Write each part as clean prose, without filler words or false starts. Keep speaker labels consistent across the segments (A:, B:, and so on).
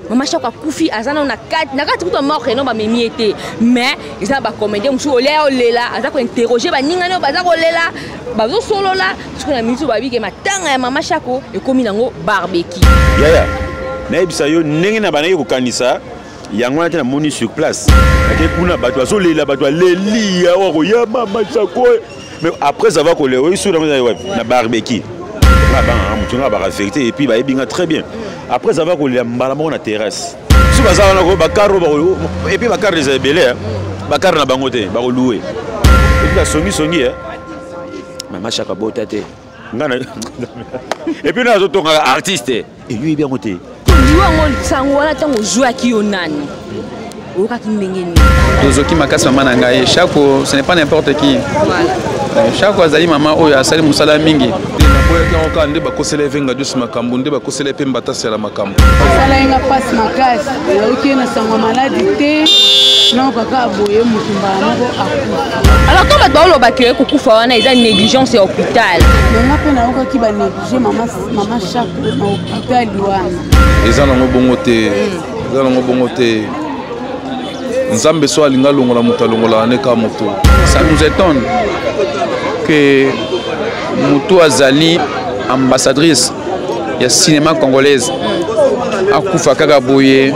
A: Mama Shako akufi, aza nano na kati, na kati kutu morgue no bamemi ye te. Mais eza na bacomédien mosusu olia ya olela, aza kointerroge baninga nio baza kolela, bazosolola. Soki na minute babi ke matanga ya Mama Shako ekomi nango barbecue.
B: Yaya, nayebisa yo ndenge na bandaki kokanisa yango wana te, namoni sur place ake kuna bato bazolela, bato baleli awa koya Mama Shako. Mais après avoir kolela, oyi sur yango wapi na barbecue. Nga bangaka motu, nga baka vérité, et puis bayebi nga très bien. Après avoir kolela, mbala moko na terrasse so baza wana ko bakaro, et puis bakaro eza ebele, bakaro na bango te bakoluwe, et puis basongisongi Mama Shako abota te nga na et puis nazotongaka artiste eyoyebi yango te.
A: Yo yango sango wana, ntango ozwaki yo nani, oyokaki ndenge nini?
C: Tozoki makasi. Mama na ngai Shako, ce n'est pas n'importe qui. Voilà. Shako azali mama oyo asali mosala mingi.
D: Naboyaki yango kaka nde bakosela evenga Diosi makambo, nde bakosela mpe mbatasela makambo.
E: Asala ye nga mpasi makasi. Nayoki ye na sango ya maladi te, nayoka kaka boye motu mbala moko akufi.
A: Alors, quand bato baoloba ke kokufa wana eza négligence ya hôpital?
E: Nga mpe nayokaki banéglige mama Shako na hôpital wana.
D: Eza nango bongo te, eza nango bongo te. Nzambe so alingi alongola moto, alongolaka ne kaka moto.
C: Ça nous étonne que moto azali ambassadrice ya cinéma congolaise akufa kaka boye.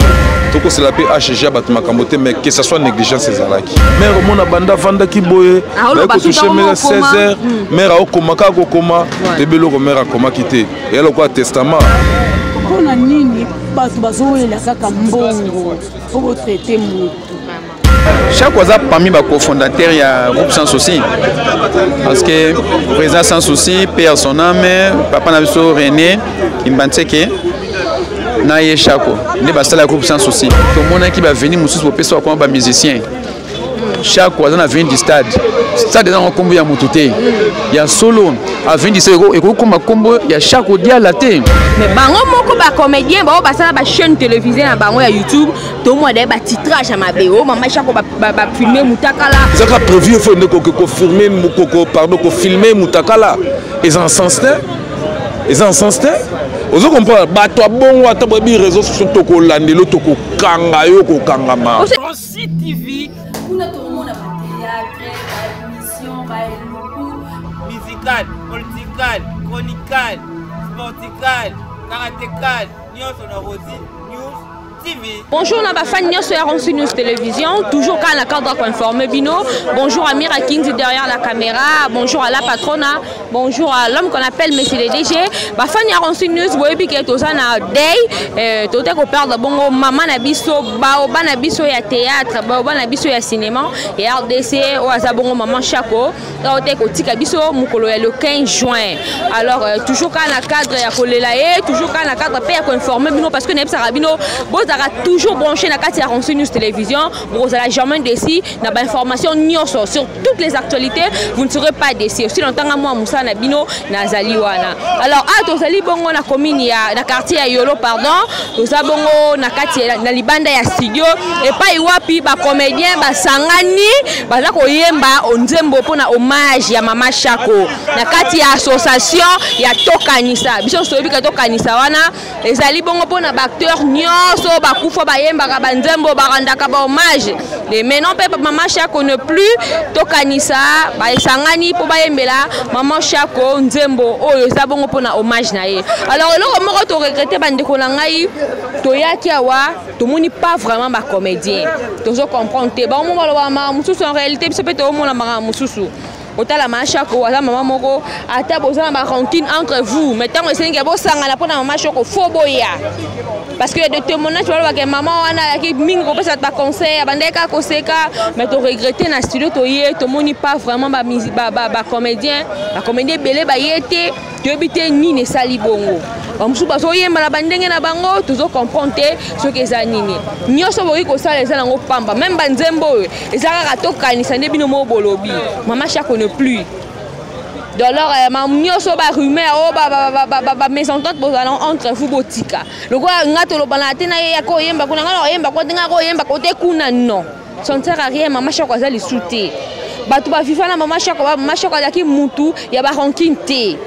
D: Tokosela mpe hg ya bato makambo te, mais que ça soit négligence ezalaki. Mare omona banda avandaki boye, baye kotouche mare 16 heures, mare aokoma kaka kokoma, toyebi eloko mare akomaki te, eya lokola testament.
E: Mpona nini bato bazowelela kaka mbongo mpo botraite motu?
C: Shako aza parmi bacofondateur ya groupe Sans Souci, parce que président Sans Souci, paix à son âme, papa na biso René Kimbanseke na ye Shako nde basala groupe Sans Souci. Tomonaki baveni mosusu bopesa bakoma bamusicien. Shako aza na avenue du Stade. Stade eza nango nkombo ya motu te ya solo. Avenue du Stade ekoki kokoma nkombo ya Shako Diala te.
A: Mais bango moko bacomédien bao basala bachaîne télévisée na bango ya YouTube, tomona daye batitrage ya mabe o Mama Shako bafilme mutakala.
D: Ezaka prévu fo nde koke kofilme, pardon, kofilme mutakala, eza en sens te, eza en sens te. Ozo comprendre bato ya bongo, ata boyebi réseau sociaux, tokolandela, tokokanga yo, kokangama.
F: Rossy TV.
G: Kuna tomona bathéâtre, baémission, baeluku.
F: Musical, political, chronical, sportical, karatécal, nyonso na Rossy News TV.
A: Bonjour na bafan nyonso ya Ronsi News Télévision, toujours quand na cadre informer bino. Bonjour à Mira Kings derrière la caméra, bonjour à la patrona, bonjour à l'homme qu'on appelle Monsieur le DG. Bafan ya Ronsi News, boyebi ke toza na day, tote ko perdre bongo mama na biso, baoba na biso ya théâtre, baoba na biso ya cinéma et RDC o aza bongo maman Shako. Ote kotika biso mokolo ya le 15 juin. Alors toujours quand na cadre ya kolela ye, toujours quand na cadre pe ya koinformer bino, parce que nayebisaka bino bozalaka toujours branché na kati ya Ronsi News Télévision, bokozala jamais déçu na bainformation nyonso sur toutes les actualités, vous ne serez pas déçus aussi longtemps nga mwa mosala na bino nazali wana. Alors a tozali bongo na commune ya na quartier ya Yolo, pardon, toza bongo na kati na libanda ya studio epai wapi bacomédien basangani baza koyemba nzembo mpona hommage ya Mama Shako na kati ya association ya Tokanisa. Biso toyebi ka Tokanisa wana ezali bongo mpona baacteur nyonso bakufa, bayembaka banzembo, barandaka bahommage. Et maintenant mpe Mama Shako ne plus, Tokanisa basangani mpo bayembela Mama Shako nzembo oyo eza bongo mpona hommage na ye. Alors eloko moko toregrete, bandeko na ngai, toyaki awa, tomoni pas vraiment bacomédien, tozo comprendre te. Bango balobaka makambo mosusu, en réalité biso mpe toomona makambo mosusu. Otala Mama Shako aza mama moko, ata boza na barancune entre vous, mais ntango esengi bosangana mpona Mama Shako, fo boya, parce que de témoignage balobaka mama wana ayaki mingi kopesa bato baconseil, abandaki kaka koseka. Mais toregrete, na studio toye, tomoni pas vraiment bacomédien, bacomédien ebele baye te. Toyebi te nini esali bongo. Bamosusu bazoyemba na bandenge na bango, tozocomprendre te soki eza nini. Nyonso bokoki kosala eza nango pamba, même banzembo oyo eza kaka Tokanisa nde bino moko bolobi Mama Shako ne plus. Donc alors nyonso barumeur oyo, bamésentente bozala entre vous, botika. Lokola nga tolobana te na ye, yaka oyemba kuna, nga na oyemba kuna te, nga koyemba kote kuna, non, ça ne sert à rien. Mama Shako aza lisu te. Bato baviva na Mama Shako, Mama Shako azalaki mutu ya barancune te.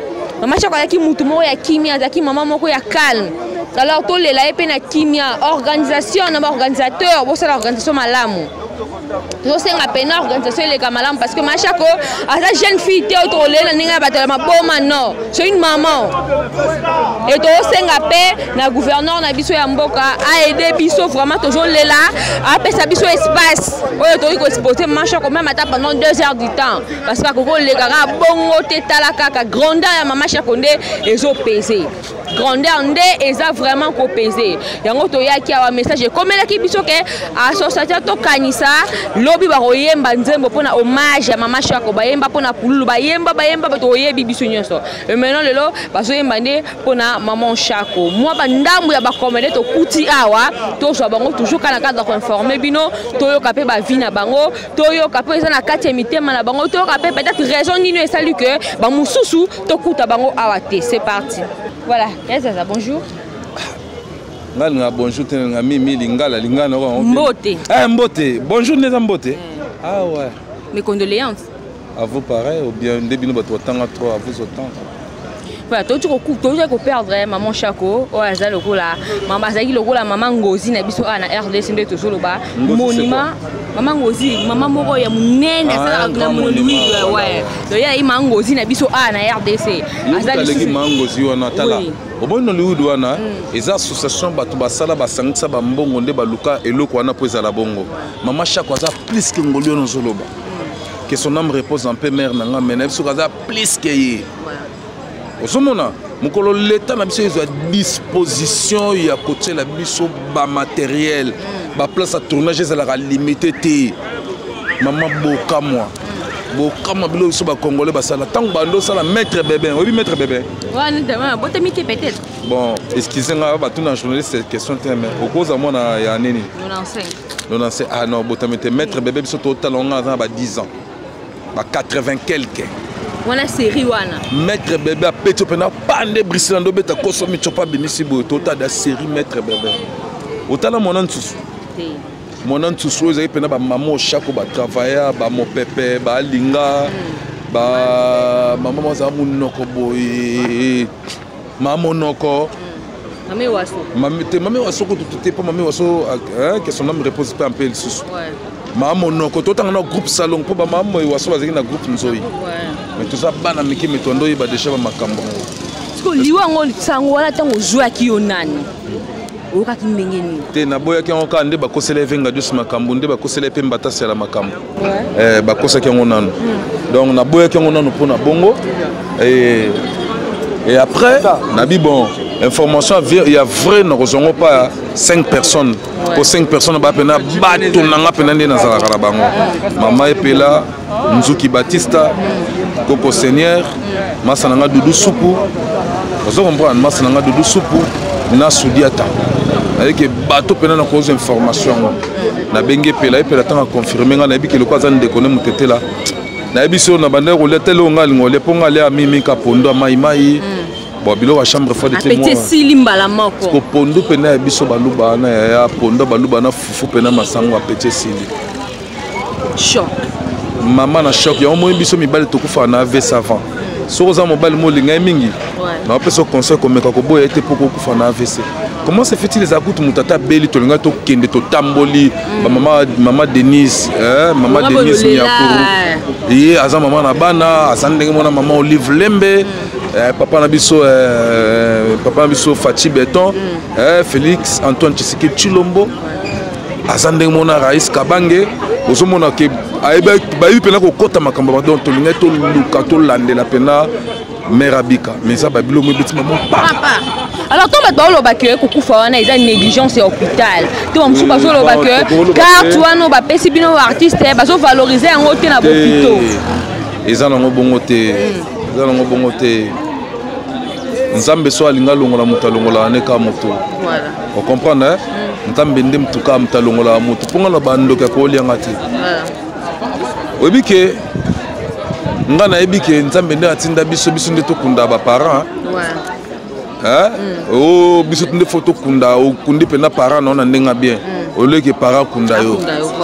A: Mama Shako azalaki mutu moko ya kimia, azalaki mama moko ya calme. Alors tolela ye mpe na kimia. Organisation na baorganisateur, bosala organisation malamu. Tozosenga pena organisation eleka malamu parce que Mama Shako aza jeune fille te oyo tokolela ndenge ya bato ya maboma, non, c'est une maman. Et tozosenga mpe na gouverneur na biso ya mboka aide biso vraiment, tozolela apesa biso espace oyo tokoki koexpose Mama Shako même ata pendant 2 heures du temps, parce que akoki koleka kaka bongo te. Tala kaka grandeur ya Mama Shako nde ezopese, grandeur nde eza vraiment kopese. Yango toyaki awa, message ekomelaki biso ke association Tokanisa lobi bakoyemba nzembo mpona hommage ya Mama Shako. Bayemba mpona Pululu, bayemba, bayemba, bato oyebi biso nyonso. Et maintenant lelo bazoyemba nde mpona Maman Shako. Mwa bandambu ya bacomédien tokuti awa, tozwa bango toujours kaka na cadre ya koinforme bino, toyoka mpe bavie na bango, toyoka mpe eza na kati ya mitema na bango, toyoka mpe peut-être raison nini esali ke bamosusu tokuta bango awa te. C'est parti, voilà. Yazaza, bonjour.
D: Nga linga bonjour te, nga mimi lingala lingala na
A: Mbote.
D: Eh, mbote, bonjour nde eza mbote. Ah ouais.
A: Mes condoléances.
D: À vous pareil, ou bien nde bino bato batanga trop, à vous autant.
A: Voilà, toki koperdre Maman Shako oyo aza lokola mama, azalaki lokola mama Ngozi na biso awa na RDC. Nde tozoloba monument mama Ngozi, mama moko ya monene asalaka na Nollywood, ouais. Donc ye ayi mama Ngozi na biso awa na RDC.
D: Aza lisusu mama Ngozi wana. Tala, omoni Nollywood wana eza association, bato basala, basangisa bambongo nde baluka eloko wana mpo ezala bongo. Mama Shako aza plus ke ngoli wana ozoloba. Que son âme repose en paix, mère na nga. Mais na biso aza plus ke ye. Ozomona mokolo leta na biso ezwa disposition ya kotiela biso bamatériel, baplace ya tournage ezalaka limité te. Mama, bokamwa, bokamwa biloko biso bacongolais basala. Ntango bando osala Maître Bébé, oyebi Maître Bébé?
A: Botemi te peut-être.
D: Bon, excuse nga, batuna journaliste question te, mais okoza mwana ya nini?
A: 95.
D: 95, ah non, botami te. Maître Bébé, biso totala ngo aza na ba 10 ans, ba 80 quelque.
A: Wana série wana.
D: Maître Bébé apeti mpena pande brisila ndo obeta koso michopa abimisi boye. Totala série Maître Bébé, otala mwana nsusu.
A: Te.
D: Mwana nsusu oyo ezalaki mpena bamama Oshako, batravailla, bamopepe, balinga bamama bazala monoko boye, mama monoko.
A: Mame Waso.
D: Mame te, mame Waso kutu te, mpo mame Waso, que son âme repose mpe mpe lisusu. Mama monoko, totanga na groupe Salon, mpo bamama Waso bazalaki na groupe Nzoi, mais toza bana mike, me tondo oyeba déjà bamakambo yango.
A: Siko liwa yango, sango wana ntango ozwaki yo nani, oyokaki ndenge nini?
D: Te, naboyaki yango kaka nde bakosela Evenga Dios makambo, nde bakosela mpe Mbatasela makambo. Bakosaki yango nano, donc naboyaki yango nano mpona bongo. Et après nabi bon, information ya vrai nakozwa yango pa 5 personnes, po 5 personnes bapena bato nanga mpena nde nazalaka na bango: mama Epela Nzuki, Batista Koko, Seigneur, masa na nga Dudu Supu. Ozo comprendre, masa na nga Dudu Supu na Sudiata. Nayeke bato mpena na kozwa information yango, nabengi Epela. Epela ntango aconfirme nga, nayebi ke loko aza ndeko ne motetela. Nayebi so na bandaki kolia te, eloko nga alinga kolia mpo nga alia mimika pondo ya mai mai. Bon, biloko ya chambre froide
A: te. Appétit esili mbala moko.
D: Ko pondu mpena ya biso baluba wana, yaya, pondo baluba na fufu mpena masango, appétit esili.
A: Choc.
D: Mama, na choc yango moi biso mibali tokufaka na AVC avant. Soki oza mobali mo olinga ye mingi, naopesa conseil komeka koboya ete mpo kokufa na AVC. Comment se fait-il eza kutu moto ata abeli, tolinga tokende, totamboli bamama, mama Denise, mama Denise Miakuru, ye aza mama na bana, aza ndenge mwana mama Olive Lembe, papa na biso, papa na biso Faci Beton, Félix Antoine Tshisekedi Tshilombo, aza ndenge mona Rais Kabange. Ozomona ke bayebi mpena kokɔta makambo. Donc tolingai toluka tolandela mpena mare abika, mais eza babilo mo ebeti mamo
A: papa. Alors to bato baoloba ke kokufa wana eza négligence ya hôpital to bamosusu bazoloba ke carte wana bapesi bino artiste, bazovalorize yango te na bopito.
D: Eza nango bongo te, eza nango bongo te. Nzambe so alinga alongola moto, alongolaka ne kaka moto. Ocomprendre? Nzambe nde motu kaka moto alongolaka moto, mpo nga na bandoki ya koolianga te. Oyebi ke nga nayebi ke Nzambe nde atinda biso, biso nde tokunda baparent. O biso nde fo tokunda. Okundi mpenza parent na yo na ndenge bien, oleki parent akunda yo.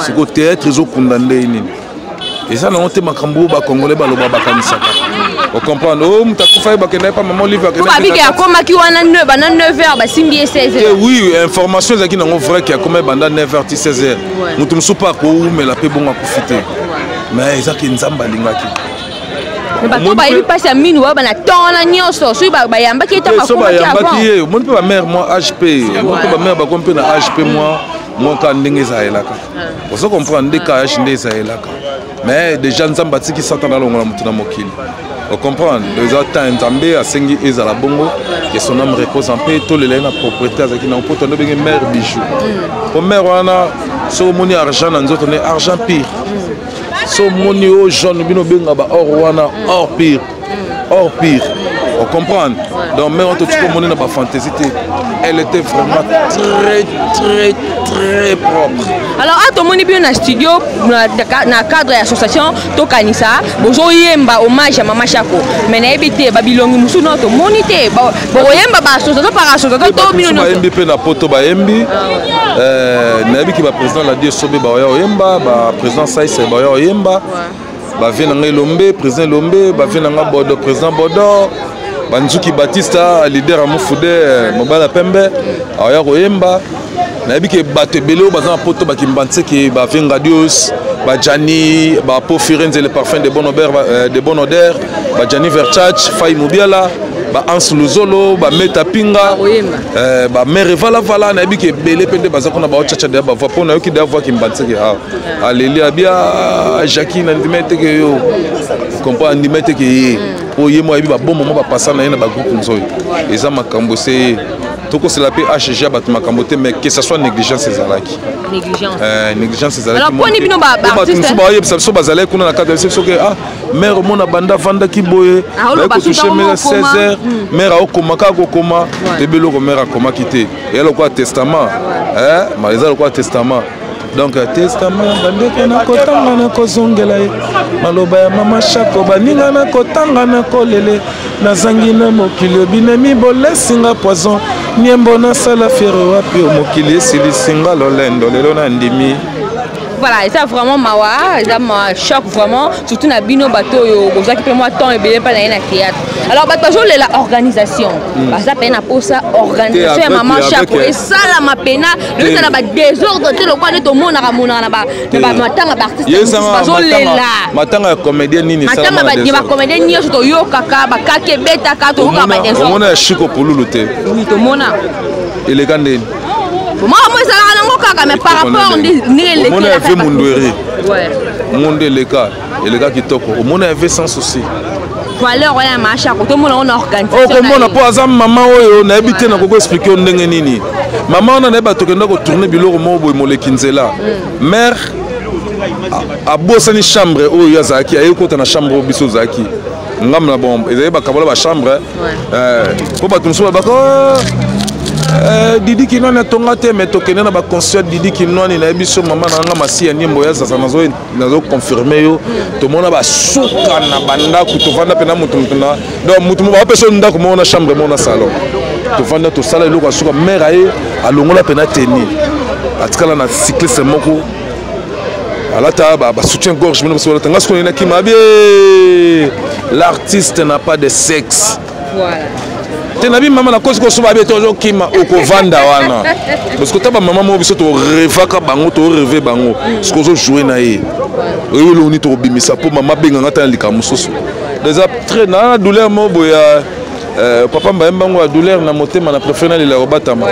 D: Siko théâtre ezokunda nde nini? Eza nango te makambo oyo bacongolais baloba, bakanisaka. Ocomprendre? O moto akufa ye, bakenda ye pa mama Olive.
A: Po babike akomaki wana banda 9 heures, basimbi ye 16 heures.
D: Oui, information ezalaki nango vrai ke akoma banda 9 heures ti 16 heures. Moto mosusu mpe akowumela mpe bongo akufi te, mais ezaki Nzambe alingaki.
A: Mais bato bayebi mpasi ya minu oyo bana temps wana nyonso, soki bayambaki ye ntango akomaki
D: avant. Ye omoni mpe bamare mwa hp, omoni mpe bamare bakomi mpe na hp mwa ka ndenge ezalelaka. Ozo comprendre nde ka h nde ezalelaka. Mais déjà Nzambe atiki Satan alongola moto na mokili. Ocomprendre? Eza temps Nzambe asengi ezala bongo. Que son âme repose en paix. Tolela ye na propriété azalaki nango, mpo tondo benge mare bijou, po mare wana soki omoni argent na nzoto ne, argent pire. So omoni oyo jaune, bino obenga ba or wana, or pire, or pire. Ocomprendre? Donc mare wana totika omoni na bafantaisie te, elle était vraiment très très très propre.
A: Alors a tomoni bino na studio na cadre ya association Tokanisa, bozoyemba hommage ya mama Shako, mais nayebi te babilongi mosusu nao tomoni te. Bokoyemba baassociation par association to bino nyonso?
D: Bayembi mpe na poto, bayembi. Nayebiki baprésident Ladi Esobe baoya oyemba, baprésident Saise baoya oyemba, bavie na ngai Elombe, président Elombe, bavie na ngai Bodo, président Bodo, Banzuki Batista, leader ya Mofude, mobala pembe, aoya koyemba. Nayebi ke bato ebele oyo baza na poto, bakimbanseke, bavie Ngadios, bajani bapo Firenze, le parfum de bon odeur, de bon odeur, bajani Verchach, Fai Mobiala, ba Hans Luzolo, bameta Pinga, bamere Valavala. Nayebi ke ebele mpe nde baza kuna, baochacha deya bavoi, mpo nayoki deya voi Kimbanseke awa aleli abia Jacki na ndima eteke yo comprend, andima eteke ye mpo ye mo ayebi babon moment bapasa na ye na bagroupe nzoyo. Eza makambo se ye tokosela mpe hg ya bato makambo te, mais que ça soit négligence ezalaki. Négligence ezalaki. Bato mosusu baoyebisa biso bazalaki kuna na kati ya biso soki ah mare omona banda avandaki boye, baye kotouche mare 16 heures, mare aokoma kaka kokoma toyebi eloko mare akomaki te. Eya lokola testament, eza lokola testament. Donc testament, bandeko, nakotanga, nakozongela ye maloba ya mama Shako. Baninga, nakotanga, nakolele, nazangi na mokili obinemi bolesinga poison niembo nasala fiere wapi o mokili esilisinga lolendo lelo na ndimi.
A: Voilà, eza vraiment mawa, eza ma choc vraiment, surtout na bino bato oyo bozwaki mpe mwa temps ebele mpe na ye na théâtre. Alors bato bazolela organisation, baza mpe na posa organisation ya mama Shako esalama pena lelo, ezala badésordre te lokola nde tomonaka monaka na bamatanga baartiste bazolela.
D: Matanga ya comédien nini?
A: Matanga ya bacomédien nyonso toyokaka bakaki ebetaka, toyokaka badésordre.
D: Omona ya Shiko Pululu te?
A: Oui, tomona.
D: Eleka ndeni?
A: Moko mo ezalaka nango kaka, mais par rapport ndenge
D: eleki. Omona ya ve Mundweri, monde eleka, eleka kitoko. Omona ya ve Sans Souci.
A: Valeur wana ya Mashako tomona ngo na organisation.
D: Okomona mpo aza mama oyo nayebi te nakoki explike yo ndenge nini. Mama wana nayebi tokenda kotourne biloko moko boye, moleki nzela, mare abosani chambre oyo azalaki, aye kota na chambre oyo biso ozalaki ngambo na bon. Ezali bakabola bachambre mpo bato mosusu babaka Didi Kinwani atonga te, mais tokende na baconcert Didi Kinwani. Nayebi so mama na nga Masi ya Niembo ya Zaza, nazoconfirme yo, tomona basuka na bandako, tovanda mpena motu motu na donc motu bapesa ndako moko na chambre moko na salon. Tovanda, tosala eloko ya suka. Mare aye, alongola mpena teni, atikala na cycliste moko, alata basoutien gorge mino biso balata. Nga sikoyo nakima bie, l'artiste n'a pas de sexe. Te nabi mama nakosi kosoba bie, tozokima okovanda wana parce que ta bamama moko biso torevaka bango, toreve bango. Soki ozojoue na ye, oyebi eloko nini tokobimisa mpo mama abenganga ta na likambo mosusu. Eza très na douleur moko boye. Papa mbayembango ya douleur na motema, na préféré nalela kobatama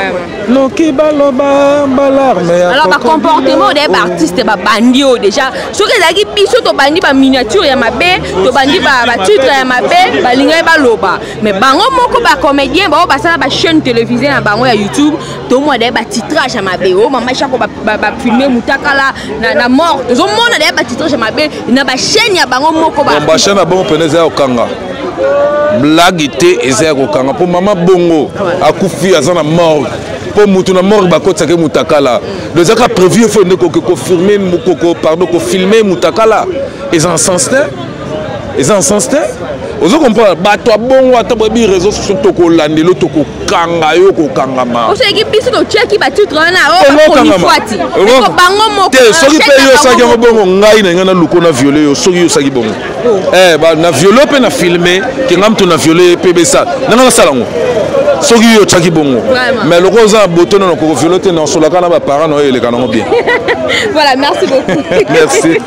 D: noki baloba balarme.
A: Alors bacomportement de baartiste babandi oyo déjà, soki ezalaki biso tobandi baminiature ya mabe, tobandi batitre ya mabe, balingaki baloba. Mais bango moko bacomédien bao basala bachaîne télévisée na bango ya YouTube, tomona daye batitrage ya mabe oyo mama Shako bafilme mutakala na mort. Tozomona daye batitrage ya mabe na bachaîne ya bango moko.
D: Bachaîne ya bango mpena eza ya kokanga, blague te, eza ya kokanga. Mpo mama bongo akufi, aza na morgue, mpo mutu na morgue bakotisaki mutakala. Donc ezaka prévu fo nde kofilme mokoko, pardon, kofilme mutakala. Eza en sens te, eza en sens te. Ozo comprendre? Bato ya bongo ata boyebi réseaux sociaux, tokolandela, tokokanga yo, kokangama.
A: Oseki biso totiaki batitre wana oyo bango moko
D: te. Soki mpe yo osalaki yango bongo, ngai na ngai naluko na viole yo. Soki yo osalaki bongo, eh, na viole mpe na filme ke ngai moto na viole mpe besala na ngai, nasala yango. Soki yo otiaki bongo, mais lokola oza na boto nano kokoviole te, nasolaka na baparent na oyo eleka nango bien.
A: Voilà, merci beaucoup.
D: Merci.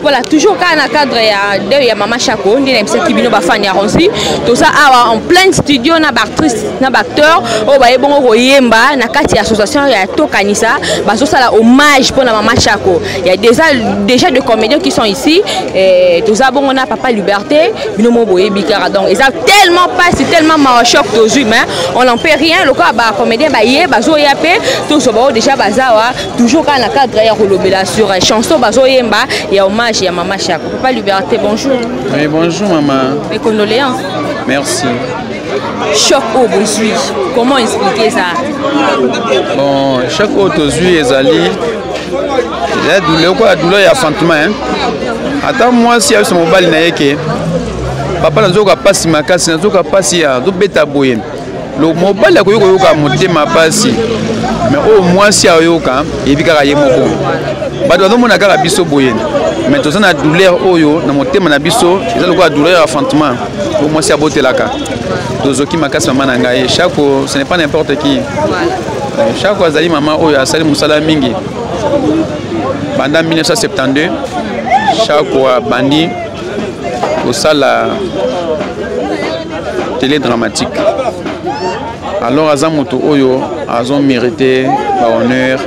A: Voilà, toujours kaka na cadre ya deuil ya Mama Chako, nde nayebisaki bino, bafani ya Ronsi, toza awa en plein studio na baactrice na baacteur oyo baye bongo koyemba na kati ya association ya Tokanisa. Bazosala hommage mpona Mama Chako. Ya déjà de comédiens qui sont ici. Eh, toza bongo na papa Liberté, bino mo boyebi kaka. Donc eza tellement pasi, tellement mawa, choc tozwi, mais on n'en peut rien. Lokola bacomédien baye, bazoya mpe, tozwa bao déjà bazawa. Toujours kaka na cadre ya kolobela sur chanson bazoyemba ya hommage ya Mama Chako. Papa Liberté, bonjour.
C: Oui, bonjour maman.
A: Mes condoléances.
C: Merci.
A: Choc oyo bozwi, comment expliquer ça?
C: Bon, choc oyo tozwi ezali eza douleur okoya, douleur ya enfantement, hein? Ata mwasi ayebisa mobali na ye ke papa, nazoyoka mpasi makasi, nazoyoka mpasi ya azobeta boye, mobali akoki koyoka motema mpasi, mais oyo mwasi ayoka eyebi kaka ye moko. Bato bazomona kaka biso boye, mais toza na douleur oyo na motema na biso, eza lokola douleur ya enfantement oyo mwasi abotelaka. Tozoki makasi, mama na ngai. Chako, ce n'est pas n'importe qui. Chako azali mama oyo asali mosala mingi banda 1972. Chako abandi kosala télé dramatique. Alors aza moto oyo azomérite bahonneur,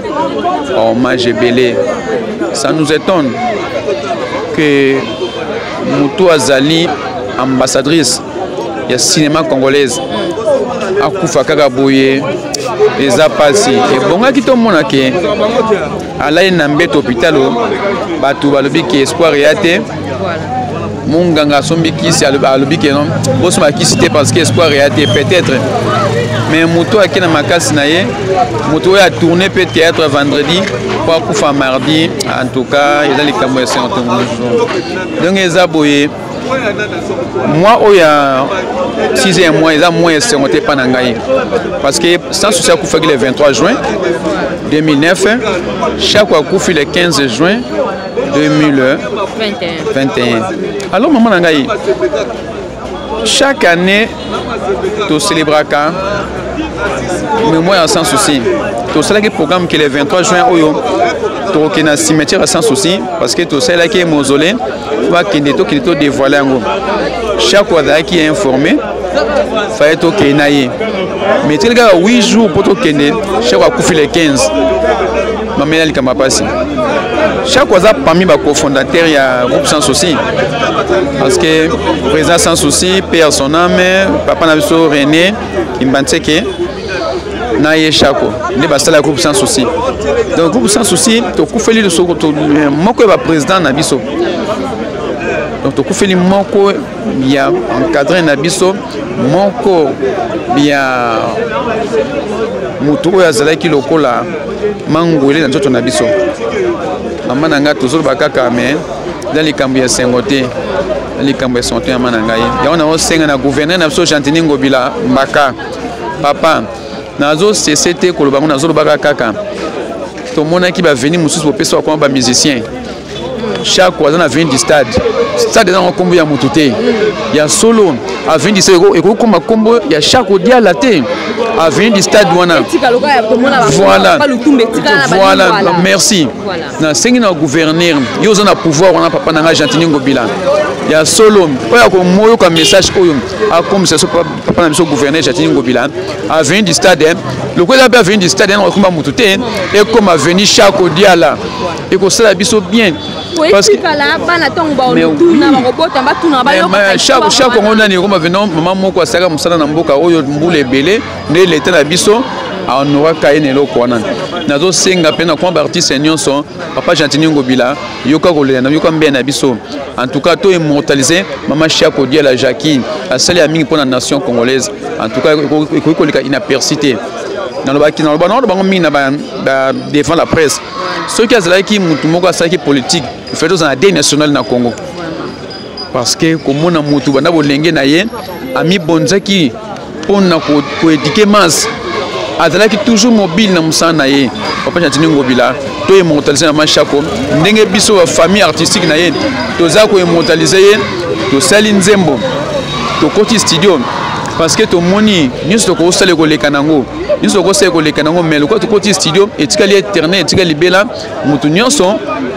C: bahommage ebele. Ça nous étonne que moto azali ambassadrice ya cinéma congolaise akufa kaka boye. Eza mpasi. Ebongaki tomona ke alali na mbeto hôpital, bato balobi ke espoir eya te, monganga asombi kisi, alobi ke non, bosomba kisi te parce que espoir eya te peut-être. Mais moto ake na makasi na ye, moto oyo atourne mpe théâtre vendredi po akufa mardi, en tout cas eza likambo ya sengo. Donc eza boye, mois oyo ya 6e mois eza mois ya esengo te mpa na ngai, parce que Sans Souci akufaki le 23 juin 2009, Chako akufi le 15 juin 2021. Alors mama na ngai, chaque année tocélébraka mémoire ya Sans Souci. Tosalaki programme ke le 23 juin oyo tokokende na cimetière ya Sans Souci, parce que tosalelaki ye mausolée, bakende, tokende todévoile yango. Chaque azalaki informé, fallait tokende na ye, mais etikali kaka 8 jours mpo tokende, Chaque akufi le 15. Mamela, likambo ya mpasi. Chaque aza parmi bacofondateur ya groupe Sans Souci, parce que président Sans Souci, paix à son âme, papa na biso René Kimbanseke na ye Chako nde basala groupe Sans Souci. Donc groupe Sans Souci, tokufeli moko ya baprésident na biso, donc tokufeli moko ya encadré na biso, moko ya moto oyo azalaki lokola mangwele na nzoto na biso. Mama na ngai, tozoloba kaka, mais eza likambo ya sengo te, likambo ya sengo te, mama na ngai. Yango nazosenga na gouverneur na biso Gentiny Ngobila Mbaka, papa, nazosese te koloba ngo, nazolobaka kaka. Tomonaki baavenue mosusu bopesa bakoma bamusicien. Chaque aza na avenue du Stade. Stade eza nango nkombo ya motu te ya solo. Avenue du Stade ekoki kokoma nkombo ya Chaque Odiala te. Avenue du Stade wana, voilà, merci. Nasengi na gouverneur, yo oza na pouvoir wana, papa na ngai Gentiny Ngobila, ya solo, oyo akomoyoka message oyo, akomisa so papa na biso gouverneur Gentiny Ngobila, avenue du Stade lokola eza mpe avenue du Stade yango akomba motu te, ekoma avenue Chaque Odiala, ekosala biso bien.
A: Koetikala bana ntango baotuna, bakobota, batuna, bayoka.
C: Chaque yango nani ekoma veno mama moko asalaka mosala na mboka oyo mbula ebele, nde leta na biso ahonoraka ye na eloko wana. Nazosenga mpe na koma baartiste nyonso, papa Gentiny Ngobila, yoka kolela na yoka mbeya na biso. En tout cas to immortalise mama Chako Diala Jacquine, asali ya mingi mpo na nation congolaise. En tout cas ekoki koleka inaperçu te. Nalobaki, naloba, naloba bango mingi na devant la presse, soki azalaki mutu moko asalaki politique, il fallait tozala na deuil national na Congo. Parce que komona motu banda bolenge na ye amibonzaki mpo na koéduquer masse, azalaki toujours mobile na mosala na ye. Papa Gentiny Ngobila, toimmortaliser mama Shako ndenge biso bafamille artistique na ye toza koimmortaliser ye. Tosali nzembo, tokoti studio, parce que tomoni nyonso tokosala ekoleka nango, nyonso tokosala ekoleka nango. Mais lokola tokoti studio, etikali éternel, etikali libela. Motu nyonso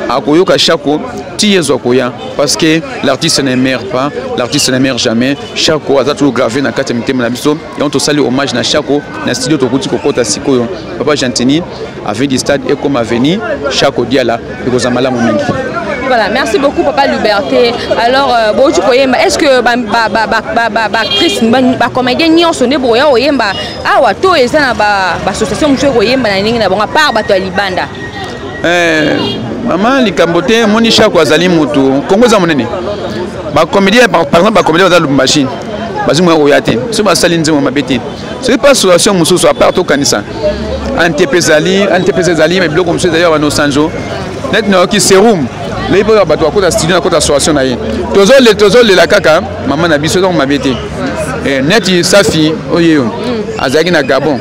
C: akoyoka Shako ti Yezu akoya, parce que l'artiste ne meurt pas, l'artiste ne meurt jamais. Shako aza toujours gravé na kati ya mitema na biso. Yango tosali hommage na Shako na studio. Tokuti kokota sikoyo, papa Gentiny, avenue du Stade ekoma avenue Shako Diala, ekozala malamu mingi.
A: Voilà, merci beaucoup Papa Liberté. Alors, bon, tu koyemba, est-ce que ba ba ba ba ba ba ba actrice ba, ba comédien nyonso nde boya oyemba awa, to eza na ba ba association mosusu koyemba na ndenge na bango, à part bato ya libanda?
C: Mama, likambo te. Omoni, Shako azali motu, Kongo eza monene. Bacomédien, par exemple, bacomédien baza Lubumbashi, bazwi moya koya te. Soki basali nzembo, mabe te. Soki mpe association mosusu, à part tokanisa ANTP ezali, ANTPC ezali, mais biloko mosusu ezali ya banosanjo neti nayoki serum lei mpo bato bakota studio na kota association na ye. Tozolela kaka mama na biso, ezango mabe te. Neti Safi oyo azalaki na Gabon,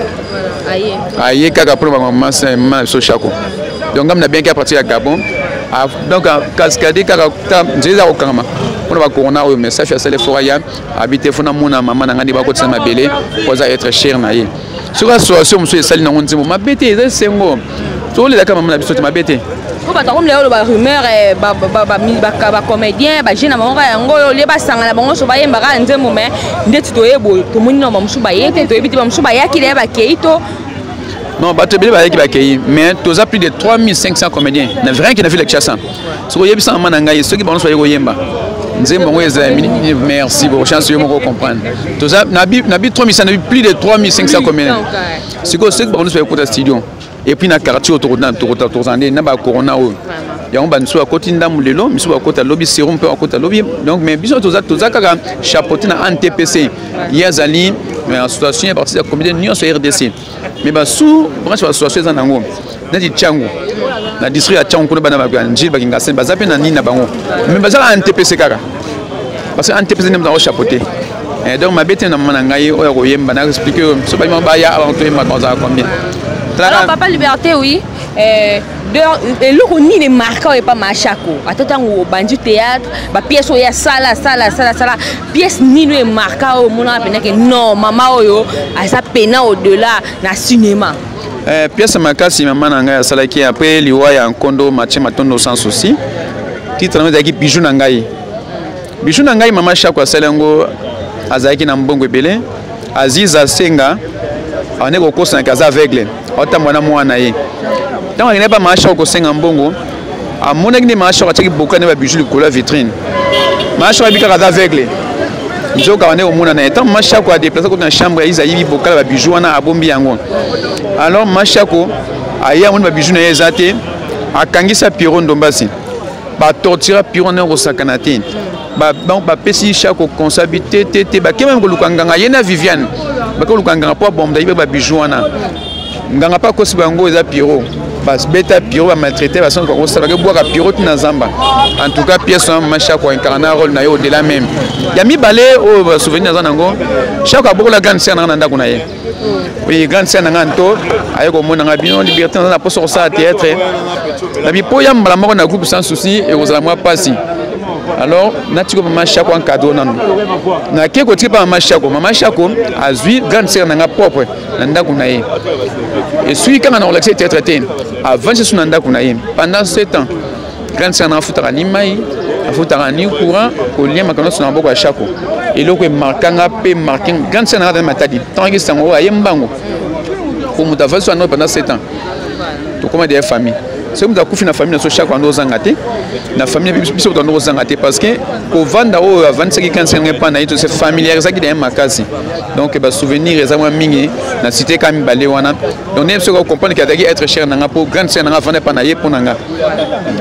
C: aye kaka mpona bamama na biso Shako. Donc ngam nabianki à partir ya Gabon, donc cascade kaka, nzela eza kokangama mpona bacorona oyo. Mais Safi asali effort, aya abi te, fo namona mama na ngai nde bakotisa mabele po aza être cher na ye. Soki association mosusu esali nango nzembo, mabe te, eza esengo. Tolelaka mama na biso te, mabe te.
A: Po bato akomela oyo barumeur, bacomédien bajeune na bango kaka yango oyo olie basangana bango nyonso bayembaka nzembo. Mais ndeti toyeboye, tomoni na bamosusu baye te, toyebi te bamosusu bayaki deya, bakei to?
C: Non, bato ebele bayaki, bakei, mais toza plus de 3500 comédiens na rien que na ville ya Kinshasa. Soki oyebisa mama na ngai, soki bango nyonso baye koyemba nzembo yango ezala, merci beaucoup, chance yo moko comprendre. Toza na bi 3500, na bi plus de 3500 comédiens. Sikoyo soki bango nyonso baye kota studio, et puis na quartier oyo tokozala nde na bacorona oyo, yango bamisusu bakoti ndambu lelo, misusu bakota lobi, serum mpe bakota lobi. Donc mais biso toza kaka chapeauté na ANTPC. Ye azali association ya parti ya comédien nyonso ya RDC, mais basu branche ba association eza nango neti Tiango, na district ya Tiango kuna, bana Njili bakingasene baza mpe na nini na bango, mais baza na ANTPC kaka, parce que ANTPC nde moto chapeauté. Donc mabe te na mama na ngai oyo akoyemba na expliquer so balima baya awa toyemba, bazala combien?
A: Alors Papa Liberté, oui, eloko nini emarquer oyo epa Mashako? Ata ntango obandi théâtre, bapièce oyo asala sala sala sala, pièce nini oyo emarquer, oyo omonaka mpenza ke non, mama oyo aza pena au-delà na cinéma?
C: Pièce makasi mama na ngai asalaki après liwa ya nkondo Mathieu Matondo Sans Souci, titre yango ezalaki Bijou na ngai. Bijou na ngai, mama Shako asali yango. Azalaki na mbongo ebele. Aziz asenga ande kokosanaka, aza aveugle, aotambola na mwana na ye. Ntango akendaki mpa mama Shako kosenga mbongo, amonaki nde mama Shako atiaki boka nde babijou likolo ya vitrine. Mama Shako ayebi kaka aza aveugle, nzoka bande komona na ye. Ntango mama Shako adéplacer kota na chambre ya Iza, ayibi bokala babijou wana, abombi yango. Alors mama Shako aye, amoni babijou na ye eza te, akangisa Piro Ndombasi, batortura Piro ndenge kosakana te. Bapesi Shako conseil bi te te te, bakemami koluka nganga, ye na Viviane bake koluka nganga mpo abomda yibe babijou wana. Nganga mpe akosi bango, eza Piro. Babeta Piro, bamaltraiter, basongi bakosala, bakebwaka Piro tina zamba. En tout cas, pièce wana, mama Shako incarna rôle na ye au-delà même. Ya mibale oyo basouvenir aza nango, Shako abokola grande sœur nanga na ndako na ye. Oui, grande sœur nanga nto aye komona nga, bino Liberté, naza na poso kosala théâtre na bipo ya mbala moko na groupe Sans Souci, ekozala mwa mpasi. Alors natiki mama Shako encadre nano, nake kotika mpa mama Shako. Mama Shako azwi grande sœur nanga propre na ndako na ye. Esui kaka na kolakisa théâtre te, avandi su na ndako na ye pendant 7 ans. Grande sœur nanga afutaka ni mai, afutaka ni courant, kolia, makambo nyonso na maboko ya Shako. Eloko emarquanga mpe marquer grande sœur nanga azali Matadi. Ntango ayaki sango oyo, aye mbango po moto avandi so pendant 7 ans. Tokóma deya famille. Soki moto akufi na famille na so, Shako ando ozanga te na famille biso, moto ando kozanga te, parce que kovanda oyo avandisaki grande sœur ngai mpa na ye, tose familiarisaki deya makasi. Donc basouvenir eza mwa mingi na cité ka mibale wana. Donc nde soki ocomprendre ke azalaki être cher na nga mpo grande sœur na nga avanda mpa na ye mpo na nga.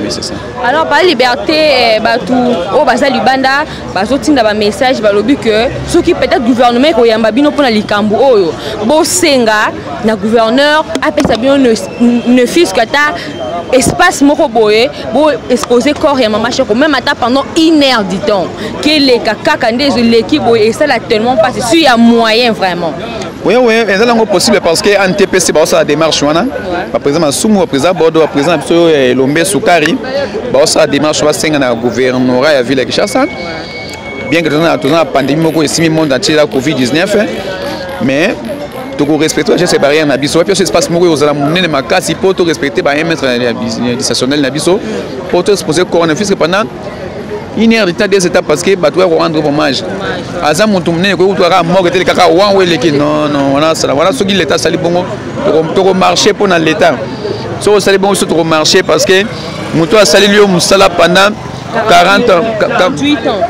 C: Oui, c'est ça.
A: Alors par Liberté, bato oyo baza libanda bazotinda bamessage, balobi ke soki peut-être gouvernement ekoyamba bino mpona likambo oyo, bosenga na gouverneur apesa bino ne fût-ce que ata Espace moko boye bo exposer corps ya mama Shako même ata pendant une heure du temps keleka kaka nde ezoleki boye esala tellement mpasi si ya moyen vraiment.
C: Oui, eza nango possible parce que ANTPC baosala démarche wana, baprésident Masumu, baprésident Bordeaux, baprésident na biso Elombe Sukari, baosala démarche, basenga na gouvernorat ya ville ya Kinshasa. Bien que toza na pandémie moko esimi monde entier, la Covid-19, mais tokorespecte bageste barrière na biso. Wapi espace moko ekozala monene makasi mpo torespecte ba 1 mètre distationnel na biso mpo toexpose corps na puisque pendant une heure de temps, deux étapes, parce que bato ya korendre hommage aza moto monene, koki kutu kaka moko etele kaka wango eleki. Non, non, wana asala wana. Soki l'état asali bongo, tokomarche mpo na l'état. Soki osali bongo, biso tokomarche parce que moto asaleli yo mosala pendant 40 ans.
A: 48 ans.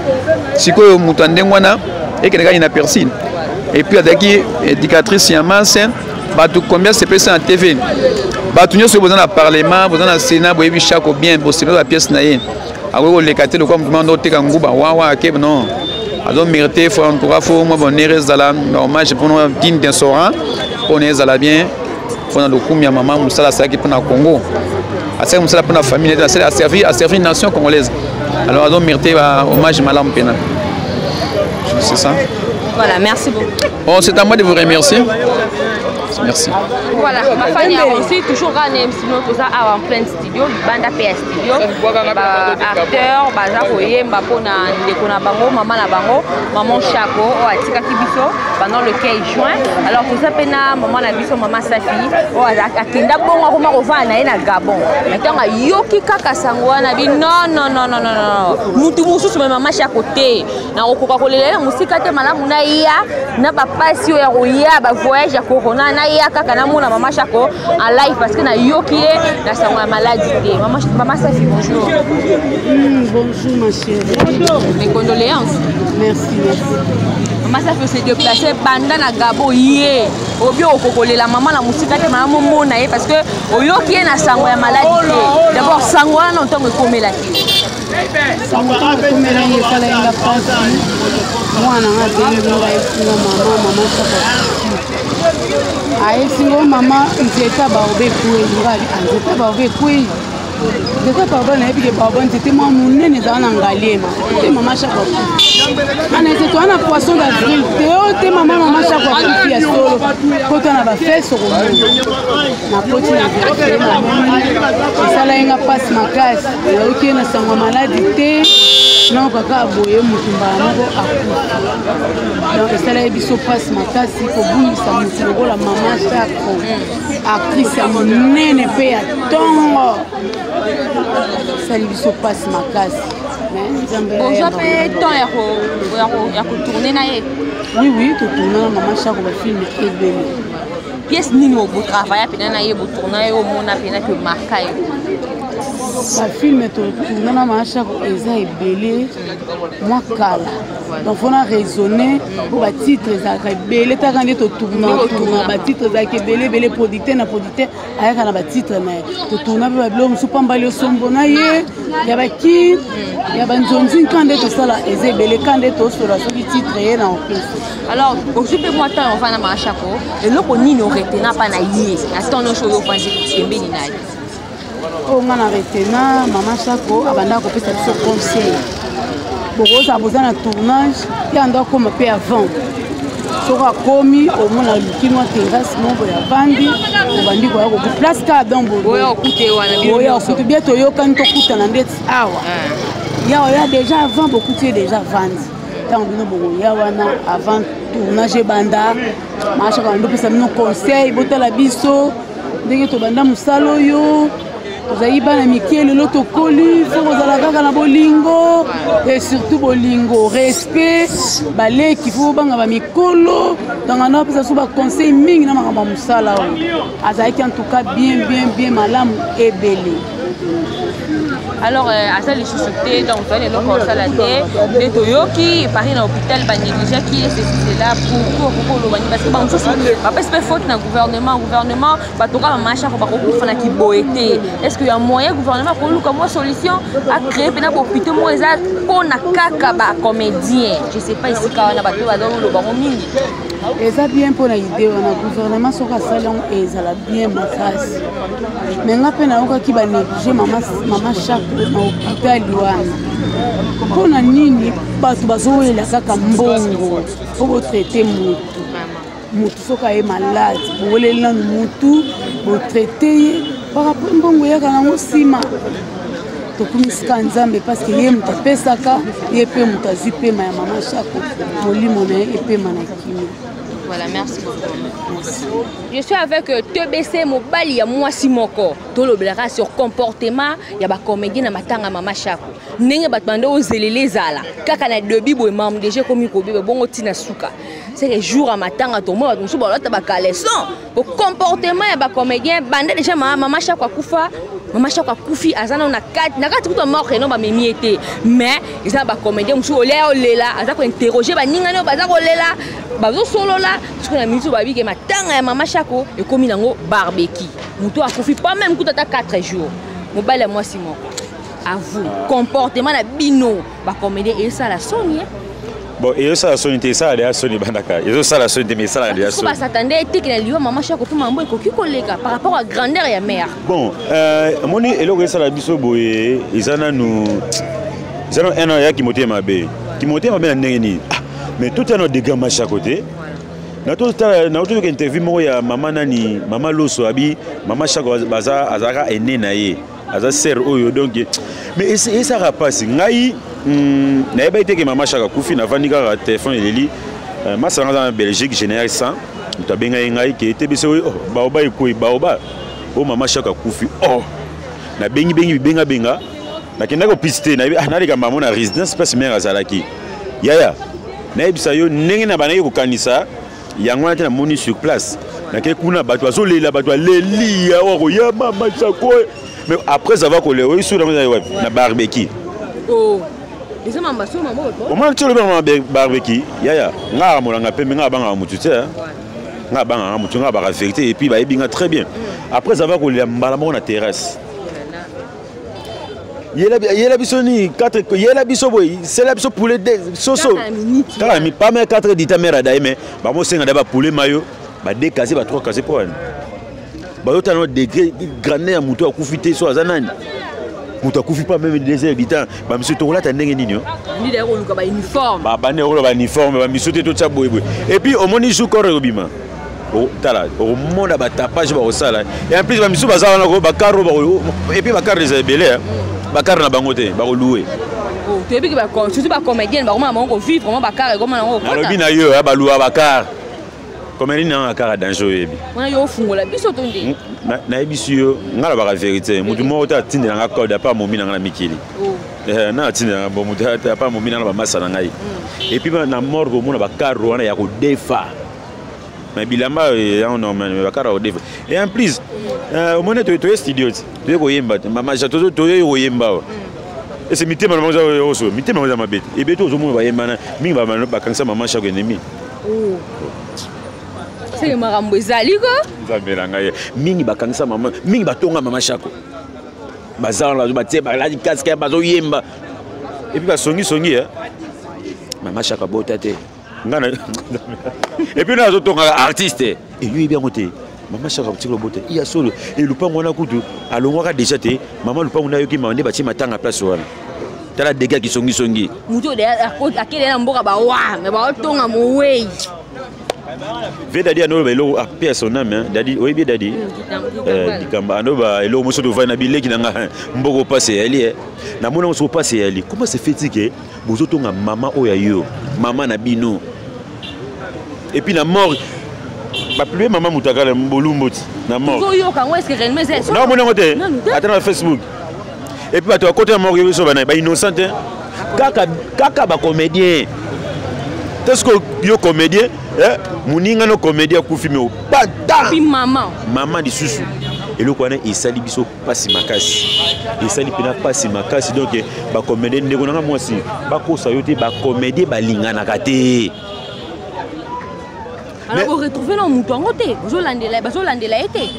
C: Sikoyo moto ya ndenge wana ekende kaka inaperçu. Et puis azalaki éducatrice ya masse. Bato combien sepesa na TV? Bato nyonso oyo boza na parlement, boza na sénat, boyebi Chako bien, bosepela bapièce na ye. Akoki koleka te lokola moto moko oteka nguba wawa ake. Non, azomérite. Faut en tout cas, faut mwa bonheur ezala, hommage mpona digne d'un soran, mpona ezala bien, mpona lokumu ya mama, mosala asalaki mpona Congo, asalaki mosala mpona famille, nete aservi nation congolaise. Alors azomérite hommage malamu mpena, c'est ça.
A: Voilà, merci beaucoup.
C: Bon, c'est à moi de vous remercier. Merci.
A: Voilà, bafani ya aussi toujours kaka na MC no, toza awa en plein studio, libanda mpe ya studio, baacteur baza koyemba mpona ndeko na bango, mama na bango, maman Chako oyo atikaki biso pendant le 15 juin. Alors toza mpe na mama na biso, mama Safi, oyo akenda bongo akoma kovanda na ye na Gabon. Mais ntango ayoki kaka sango wana bi non, non, non, non, non, non, mutu mosusu, mais mama Chako te, nakokoka kolela ye mosika te. Malamu naya na bapasi oyo ya koya bavoyage ya corona, naya kaka namona mama Chako en live parce que nayoki ye na sango ya maladie te. Mama Safi, bonjour.
E: Bonjour ma chérie.
A: Mes condoléances.
E: Merci, merci.
A: Mama Safi ose déplace banda na Gabo ye obi okokolela mama na mosika te, mama momona ye parce que oyoki ye na sango ya maladie te. D'abord, sango wana ntango ekomelaki yo?
E: Sango ntango ekomelaki, esalaki nga mpasi. Mwana nga abengi nga, ayebisinga mama, mama Chako ayebisinga mama nzete baoba ekwei. Nga nzete baoba ekwei, nzete baoba, nayebi ke baoba nzete mwa monene ezala na Ngaliema te. Mama Chako ana ete toza na poisson d'avril te o te. Mama Chako akufi ya solo, kota na bafese okomona. Nakoti na vérifie, namoni. Esalaki nga mpasi makasi. Nayoki ye na sango ya maladie te, nao kaka boye motu mbala moko akufi. Donc esalaki biso mpasi makasi kobungisa motu lokola mama Chako, actrice ya monene mpe ya ntongo. Esali biso mpasi makasi.
A: Bozwa mpe temps ya kotourne na ye?
E: Oui, totourne na mama Chako bafilme ebele.
A: Pièce nini botravailla mpena na ye, botourna ye, omona mpena ke marka ye?
E: Bafilme totourna na mama Chako eza ebele mwa kala, donc faut na raisonner mpo batitre ezalaka ebele. Taka nde totourna tourna, batitre ezalaka ebele ebele. Producteur na producteur ayaka na batitre na ye. Totourna mpe babiloko mosusu, pambali osombo na ye ya baki ya banzonzi nka nde tosala eza ebele. Ka nde tosola soki titre ye na opesa.
A: Alors ozwi mpe mwa temps ovanda mama Chako, eloko nini oretena mpa na ye na temps nyonso oyo ovandi pembeni na ye?
E: Oyo nga na retena, mama Chako abandaka kopesa biso conseil. Bokozala boza na tournage, ye ando akóma mpe avant. Soki akomi, omona aluki mwa terrasse moko boye, avandi, obandi koya koku place kaka. Donc
A: boya okute wana bino
E: boya
A: nyonso.
E: Okutu bien, toyokani, tokutana ndeti awa. Ya oya déjà avant, bokuti ye déjà avandi. Ntango bino bokoya wana avant tournage ebanda, mama Chako bandi opesa bino conseil: botala biso ndenge tobanda mosala oyo, tozalaki bana mike, lelo tokoli, faut kozala kaka na bolingo et surtout bolingo, respect, baleki, faut bobanga bamikolo. Donc anda apesa so baconseil mingi na makambo ya mosala oyo. Azalaki en tout cas bien, bien, bien malamu ebele.
A: Alors aza lisusu te, donc toyani eloko osala te. Nde toyoki paris na hôpital banégligeaki ye, ceci, cela. Pourquoi okoki oloba nini? Parce que bamosusu bapesi mpe faute na gouvernement. Gouvernement, bato kaka mama Chako bakokufa na kiboye te. Est ce que ya moyen gouvernement akoluka mwa solution, acréer mpena bahôpitaux moko eza mpona kaka bacomédien? Je sais pas, esika wana bato bazoloba ngo mingi.
E: Eza bien mpo na idée wana, gouvernement soki asali yango ezala bien makasi. Me nga mpe nayokaki banéglige mama, mama Chako na hôpital wana. Mpo na nini bato bazowela kaka mbongo mpo botraite motu? Motu soki aye malade, boweleli nanu motu, botraite ye, par rapport mbongo eyaka nango nsima. Tokumisika Nzambe parce que ye moto apesaka, ye mpe moto azwi pema ya mama Chako, molimo na ye epema na kimia.
A: Voilà, merci beaucoup.
E: Merci.
A: Je suis avec TBC, mobali ya mwasi moko. Tolobelaka sur comportement ya ba comédien na matanga mama Chako. Ndenge bato bande ozelele ezala kaka na début boye mamu déjà ekomi kobeba bongo ntina suka. C'est que jour ya matanga tomona bato mosusu balata ba caleçon. Bo comportement ya ba comédien banda déjà mama Chako akufa, mama Chako akufi aza nano na kati, na kati kutu mort eno bamemi ye te. Mais eza ba comédien mosusu olia olela aza kointerroger baningani oyo baza kolela bazosolola. Soki na miniti oyo babike matanga ya mama Chako ekomi nango barbecue, moto akufi pas même kutu ata 4 jours. Mobali ya mwasi moko, à vous, comportement na bino bacomédien esala soni, eh?
B: Bon, ezosala soni te, esala deya soni ebandaka, ezosala soni te, mais esalaka deya
A: soni. Basatande eteki na liwa mama Chako mpe mambo ekoki koleka par rapport à grandeur ya mare.
B: Bon, omoni eloko esala biso boye eza nanu, eza nanu un ya kimotema mabe. Kimotema mabe na ndenge nini? Ah, mais totala no dégâts mama Chako te. Naotoyoka interview moko ya mama nani, mama Loso, abi mama Chako baza azalaka aîné na ye, aza sœur oyo. Donc mais esaka mpasi. Ngai nayebaki te ke mama Chako akufi. Navandi kaka, telefone eleli, masala aza na Belgique, général 100 moto abengai ngai ke ete biso oyo, oh, baoba ekwei, baoba oyo mama Chako akufi. Oh, nabengi bengi bibengabenga, nakendaki opisi te, nayebi, ah, naleka mamo na résidence place mare azalaki. Yaya, nayebisa yo ndenge na bandaki kokanisa yango wana te, namoni sur place. Nakei kuna, bato bazolela, bato baleli awa koya mama Chako. Mais après avoir kolela, oyi sur yango wapi? Na barbecue.
A: Oh. Eza mamba so mamba bato.
B: Omona ti olobi mama barbecue, yaya, nga akamolanga pembe, nga abangaka motu te, nga abangaka motu, nga abaka vérité, et puis bayebi nga très bien. Après avoir kolela, mbala moko na terrasse, yela biso nini, 4, yela biso boye, sela biso poulet de soso kaka mi pas mais 4 dita mère adaye. Mais bamosenga da bapoulet mayo ba 2 casier, ba 3 casier, mpo wana bazotala no degré grandeur ya moto akufi te. So aza nani moto akufi pas même 2 heures du temps, bamisu tokolata ndenge nini? Yo
A: koluka bauniforme.
B: Babandi koloba bauniforme, bamisu te, totya boyeboye. Et puis omoni jour corps ekobima, tala, okomona batapage bakosala. Et en plus bamisu baza wana bakaro, et puis bakaro eza ebele, bakaro na bango te, bakoluwe.
A: Toyebi ke surtout bacomédienne bakomona bango kovivre vraiment bakar ekoma nango.
B: Nalobi na yo, baluwa bakar, comédie nanga kaka danger, oyebi.
A: Wana yo ofungola biso to nde?
B: Nayebisi yo, ngai nalobaka vérité. Motu moko te atindelanga code apa momi nanga na mikili, na atindelanga bo motu apa momi nanga na bamasa na ngai. Et puis na morgue omona bakaro wana ya kodefa, mais bilamba yango normal, mais bakaro ya kodefa. Et en plus omoni toye studio ti toye koyemba te, mama, toye koyemba awa ese mitema na bango oso, mitema eza mabe te. Ebele ozomona bayembana mingi, bakangisa mama Chako ennemi.
A: Seke makambo ezali ko.
B: Nzambe na ngai, mingi bakangisa mama, mingi batonga mama Chako, baza wana batie, balati casque, bazoyemba, et puis basongisongi mama Chako abota te. Ngai et puis nazotongaka artiste eyoyebi yango te. Mama Chako akotikala obota iya solo e lupango wana kutu alongwaka déjà te. Mama lupango nayoki mama nde batie matanga place wana. Tala dégâts kisongisongi.
A: Motu akende na mboka bawa me baotonga mowei.
B: Ve dadi anoloba eloko ape ya son âme. Dadi oyebi dadi likambo anoba eloko mosusu, tovai na bileki na nga mboko pasi eyali. Namoni yango soko pasi eyali. Comment se fait-il ke bozotonga mama oyo ya yo, mama na bino, et puis na mort bapublie mama mutakala bolumbo ti na mort?
A: Ozoyoka yango, est-ce que réellement eza?
B: Naomoni yango te, ata na Facebook. Et puis bato bakota na morgue biso bana bainnocent te, kaka kaka bacomédien te. Soki yo comédien, moninga no comédien akufi, me opata
A: mama.
B: Mama lisusu, eloko wana esali biso mpasi makasi, esali mpena mpasi makasi. Donc bacomédien, ndeko nanga mwasi, bakosa yo te, bacomédien balinganaka te.
A: Alors boretrouve na moto yango te, bazolandela ye te.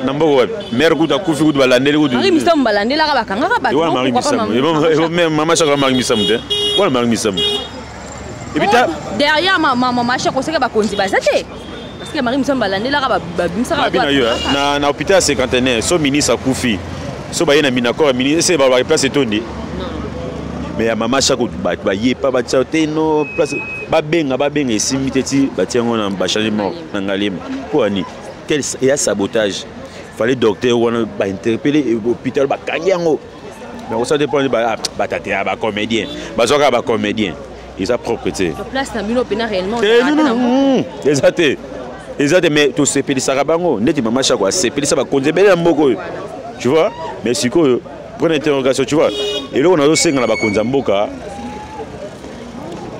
B: Na mboka wapi mare kutu akufi, kutu balandeli kutu?
A: Marie Misamu balandelaka, bakangaka bato.
B: Mama Chaka Marie Misamu te, wana Marie Misamu. Et puis ta
A: derrière ma ma ma chako seka bakonzi baza te. Parce que Marie Misamu balandelaka babimisaka
B: bato. Yo na na hôpital cinquantenaire so ministre akufi. So baye na minakor ya ministre se ba place etondi. Mais ya mama chako bato baye pa batia te no place babenga babenga esimbi te ti batia yango na bachange mort na Ngaliema. Mpo ani quel eya sabotage. Fallait docteur wana ba interpeller hôpital bakangi yango. Mais osala te mpo batate ya bacomédien bazwaka bacomédien eza propre te
A: place na bino mpena réellement
B: eza te eza te mais tosepelisaka bango ndeti mama Shako asepelisa bakonzi ebele ya mboka oyo tu vois. Mais sikoyo point d'interrogation, tu vois, eloko nazosenga na bakonzi ya mboka,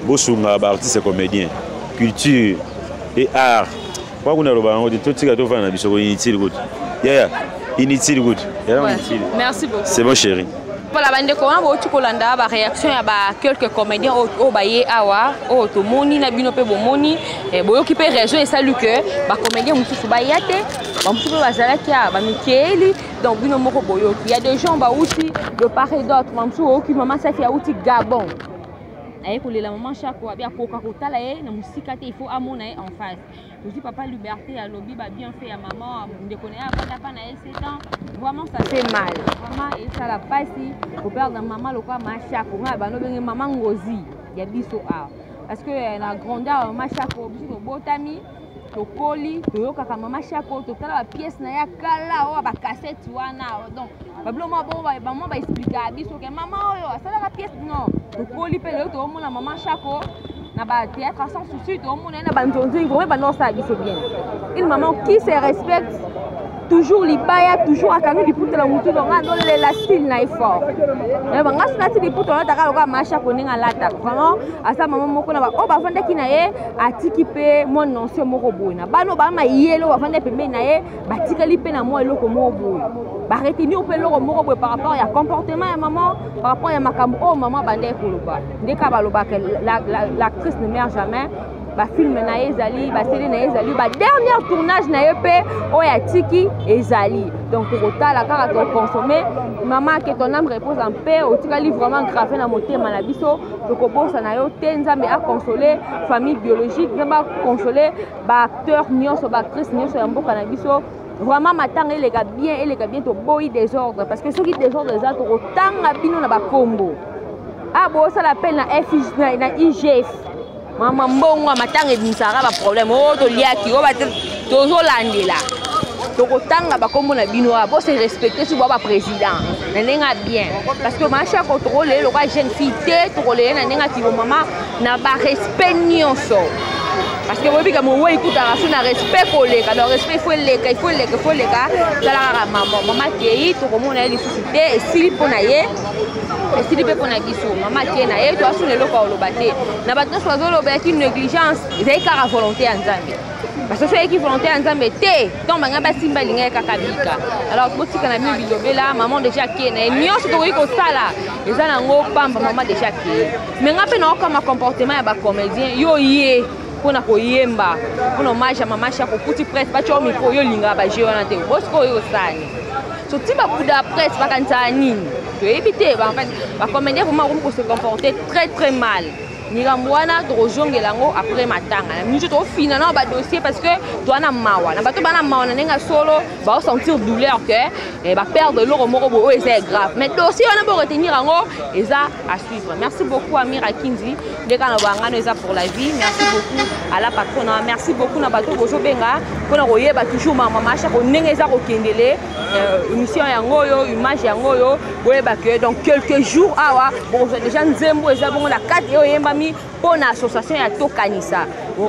B: bosunga baartiste comédien, culture et art. Kwa kuna loba yango te, totika tofanda na biso ko inutile kutu yaya, inutile kutu yaya, inutile.
A: Merci beaucoup.
B: C'est bon chéri.
A: Voilà, bandeko wana bouti kolanda baréaction ya ba quelques comédiens oyo baye awa, oyo tomoni na bino mpe bomoni, boyoki mpe raison esali ke bacomédien mosusu baya te, bamosusu mpe bazalaki awa bamikeli. Donc bino moko boyoki, ya des gens bauti de part et d'autre. Bamosusu oyoki mama Safi auti Gabon, aye kolela mama Shako, abi akoka kotala ye na mosika te, il faut amona ye en face. Tozwi papa Liberté, alobi babienfait ya mama, ndeko na ye avanda mpa na ye 7 ans. Vraiment ça fait mal, vraiment esala mpasi koperdre mama lokola mama Shako. Ngai bano obenge mama Ngozi ya biso awa, parce que na grandeur ya mama Shako, biso tobotami, tokoli, toyokaka mama Shako, totala bapièce na ye ya kala oyo bacassette wana. Donc babilo mwa bongo bamwa baexplikaka biso ke mama oyo asalaka pièce. Non, tokoli mpe lelo toomona mama Shako na bathéâtre sans souci, toomona ye na banzonzi. Vraiment banda osala biso bien, une maman qui se respecte toujours, libaya toujours akangi liputa na mutu. Donc nga azolela style na ye fort, nga so nati liputa olataka lokola mama Shako ndenge alataka. Vraiment aza mama moko na baoyo bavandaki na ye, atiki mpe mwa noncio moko boye na bana oyo bamayele oyo bavandaki pembeni na ye, batikali mpe na mwa eloko moko boye, baretenir mpe eloko moko boye par rapport ya comportement ya mama, par rapport ya makambo oyo mama bandaki koloba. Nde kaka balobaka l'actrice ne meurt jamais. Bafilme na ye ezali, basele na ye ezali, badernière tournage na ye mpe oyo atiki ezali. Donc tokotala kaka, tokonsome. Mama, que ton âme repose en paix. Otikali vraiment grave na motema na biso, tokobosana yo te. Nzambe aconsole famille biologique, Nzambe aconsole baacteur nyonso, baactrice nyonso ya mboka na biso. Vraiment matanga eleka bien, eleka bien. Toboyi désordre, parce que soki désordre eza, tokotanga bino na bakombo. A bosala appel na F, na IGF. Mama, mbongo ya matanga ebimisaka baproblème oyo toliaki oyo tozolandela. Tokotanga bakombo na bino awa. Bose respecte soki boa baprésident na ndenge ya bien, parce que mashako tokolele lokola jeune fille te, tokolele na ndenge ya kibo mama na barespect nyonso, parce que boyebika mowei kutaka so na respect koleka. Donc respect il faut eleka, il faut eleka, il faut eleka. Tala kaka mama, mama akei, tokomona ye lisusu te. Esili mpo na ye, esili mpe mpo na biso. Mama akei na ye, toasuna eloko ya koloba te na bato nyonso bazoloba yaki négligence. Ezali kaka volonté ya Nzambe, parce que soki eyaki volonté ya Nzambe te, ntango bangai basimba alingaki kaka bika. Alors botika na bino bilobela. Mama déjà akei na ye, nyonso tokoki kosala eza nango pamba. Mama déjà akei. Mais nga mpe naokama comportement ya bacomédien. Yo ye mpona koyemba mpona hommage ya mama Shako, okuti presse batya yo micro, yo olingaka baje wana te. Bosiko oyo osani so ti babuda presse bakanisaka nini, toyebi te. En fait bacomédien vraiment bakomi kose comporter très très mal. Likambo wana tokozongela yango après matanga na miso. Tofina na badossier, parce que toa na mawa na bato bana mawa na ndenge ya solo, baosentir douleur ke baperdre eloko moko boye oyo eza grave. Mais dossier wana boretenir yango, eza à suivre. Merci beaucoup Amir Akinzi, nde kaka na bangano eza pour la vie. Merci beaucoup à la patronne, merci beaucoup na bato bozobenga mpona koyeba toujours mama Shako ndenge eza kokendele. Émission yango oyo, image yango oyo, boyeba ke donc quelques jours awa bokozwa déjà nzembo eza bongo na kati oyo eyembami mpo na association ya Tokanisa,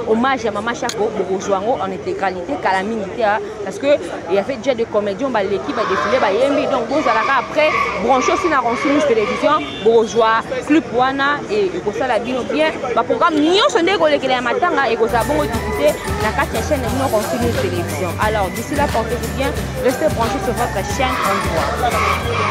A: hommage ya mama Shako. Bokozwa yango en intégralité kala mingi te, parce que il y avait déjà des comédiens baleki, badéfilé, bayembi. Donc bozalaka après branché aussi na Ronsi News Télévision, bokozwa clip wana ekosala bino bien. Baprogramme nyonso nde ekolekela ya matanga ekozala bongo diffusé na kati ya chaîne na bino Ronsi News Télévision. Alors d'ici là, portez-vous bien, restez branchés sur votre chaîne. Au revoir.